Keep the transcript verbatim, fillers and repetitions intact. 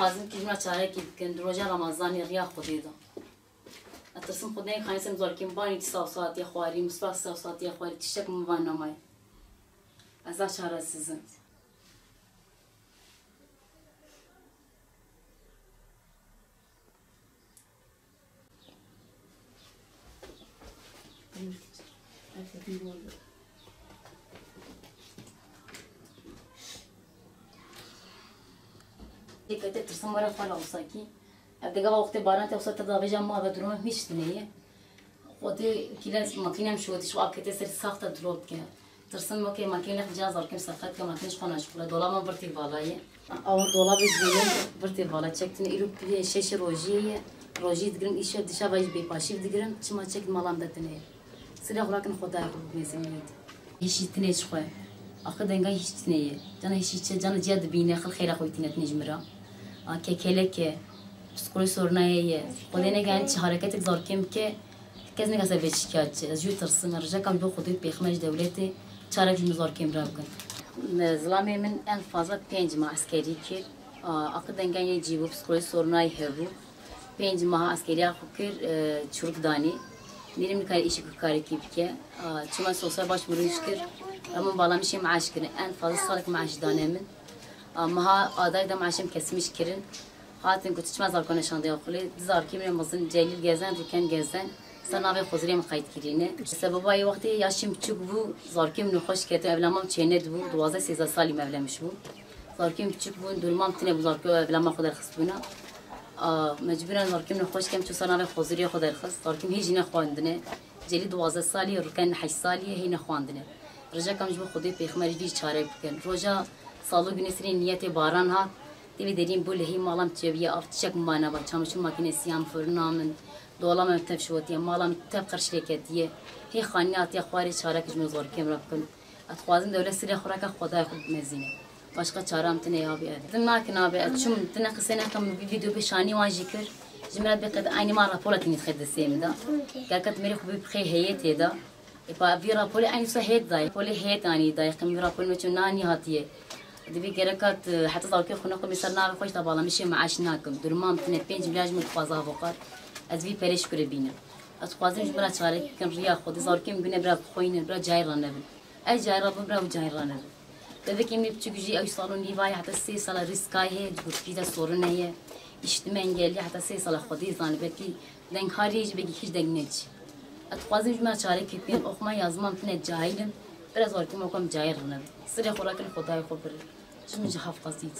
Lazim ki ji me çarekî bikin, di roja Remezanê riya Xwedê de. Ez tirsim Xwedê nexanî ser zarokên banî ti sawsatiya xwarî, miswak sawsatiya xwarî, tiştek min van namaye. Ez a çaresiz im. Dikete tirsim were xwe la wisa kî. Ev digava wextê baran te wisa te davêja ma ve durumê hiç tune ye. Xwedê kîle makînem şotiş û akete ser saxta drop ke. Tirsim weke makîne cihaz arkim serqet ke makîne ji xwe naşkule. Dolaba min virtî vala ye. Aw dolabê dînin virtê vala çektin. Îro piyê şeş rojî ye. Rojî digirim, îşev dişeva jî bêpaşîv digirim. Çima çek malam de tine ye. Sila xwe rakin Xwedayê xwe bimêzin yêt. Hişî tine ji xwe. Axir denga hiç tine ye. Cana hişî çi, cana ciya dibîne, xil xêra xwe tîne tine ji min ra. A kekeleke, psikolojî soruna ye ye. Xwedê nege yani çi hareketek zarkê bike, kes nega ser vê şikayetçi. Ez jû tirsim, rejekam bo Xwedê pêxme ji dewletê, çarek ji min zarkê min re bikin. Zilamê min en fazla pênc ma eskerî kir. A, aqil denga yê cî bû, psikolojî sorunayê hebû. Pênc maha eskeriya xwe kir, e, çirûk danî. Nîrî min kare îşê ku karekî bike. A, çima sosyal baş mirûj kir. Em min bala min şê meaş kirin. En fazla salek meaş dane min. A, meha adayê de meaşê min kesmiş kirin. Hatin ku tu çima zarkon şandeya xulê. Di zarkê min mezin Celîl Gezen, Rûken Gezen. Ser navê xozirê min qeyd kirîne. Sebeba yê wextê yaşê min biçûk bû, zarkê min nexweş ketin, evlama min çêne dibû, duwazdeh sêzdeh salî min evlemiş bû. Zarkê min biçûk bûn, durma min tine bû, zarkê evlama xwe derxistbûna. A, mecbûren zarkê min nexweş kem çû ser navê xozirê xwe derxist. Zarkê min hê jî nexwandine. Celî duwazdeh salî, Rûken heşt salî ye, hê nexwandine. Rêjeka min ji bo Xwedê pêxmer ji vî çarek bikin. Roja salo günê sirê niyetê baran hat. Tevî derîn bû lehî mala min çeviye, av çiçek min bana ba, çamaşır makinesi yan, fırina min, dolama min tev şotiye, mala min tev qirş lê ketiye. Hê xanî hatiye xwarê çarek ji min zarkê min re bikin. Ez dixwazim dewlet sirê xwe reke Xwedayê xwe bimezîne. Başqa çara min tine ya bî ev. Din nakin abi, ez çûm tine qisê nekim, vî vîdeo pêşanî wan jî kir. Ji min re bê qet eynî ma rapola tînî dixê destê min de. Gerket mêrê xwe bê bixê heyetê de. Ê pa vî rapolê eynî wisa hêt dayê. Polê hêt anî dayê. Qim vî rapolê me çû nanî hatiye. Divî gereka tu heta zarokê xwe nexwe, mêser navê xwe ji tabala min şê meaş nakim. Duruma min tine pênc milyar ji min dixwaze avokat. Ez vî perê ji kure bînim. Ez dixwazim ji min re çarek bikin, riya Xwedê. Zarokê min bine bira bixwînin, bira cayê re nebin. Ez cayê re bim, bira ew cayê re nebin. Bebekê min biçûk jî ew sal û nîvayê heta sê sala rîskayê heye, ji gotikî de sorun heye. Îşitme engellî heta sê sala Xwedê zane, belkî dengharî jî belkî hiç deng neçî. Ez dixwazim ji me çarekî bikin, oxuma yazma min tine cahil im, biraz zarokê me kom cahil rine. Sirê xwe rakin Xwedayê xwe birin. Ji min ji haf qasît.